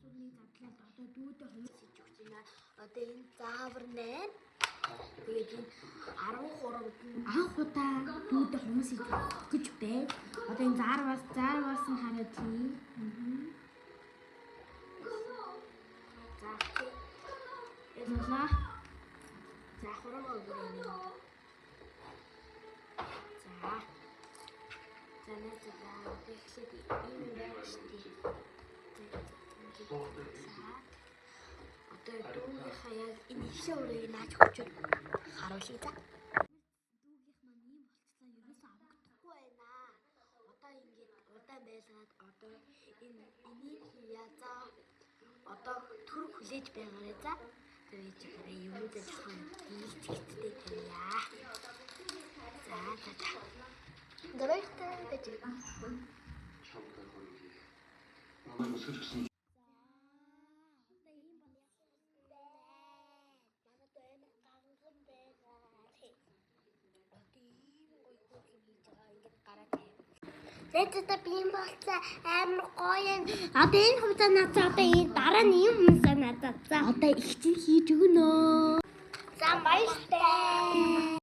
Хумсуудыг задлаад одоо дүүдээ хумс хийж өгч байна. Одоо энэ заавар нэ. Тэгээд энэ 13 нь анх удаа дүүдээ хумс хийж өгөх гэж байна. Одоо энэ заарваас нь хараад хий. За тий. Яллаа. За хуруугаа өгөрэй нэг. За. За найзуудаа одоо эхлээд ийм юм байгаа шүү дээ. Одоо дүүгийнхаа яг энэ ихшээ өрөөг нааж хүчээр харуулъя за. Дүүгийнх маань ийм болцлоо ерөөсөө авагдахгүй байна. Одоо ингээд удаан байлгаад одоо энэ энийг хийя за. Одоо төр хүлээж байгаарай за. Тэгээд чигээр юмудаа жоохон хийцэгттэй тавья. За за за. За баяртай байж. Чамтай хоёр хийх. Намайг өсгөж өгсөн Одоо ийм бол Манай дүү амар ганган байгаа. Одоо ийм гоё хөөрхөн хийж байгаа. Ингээд гараа тавь. Тэгээд би юм болцоо амар гоё юм. Одоо энэ хувцас надад одоо энэ дараа нь ийм хувцас надад. За Одоо их чинь хийж өгнө. за баяртай.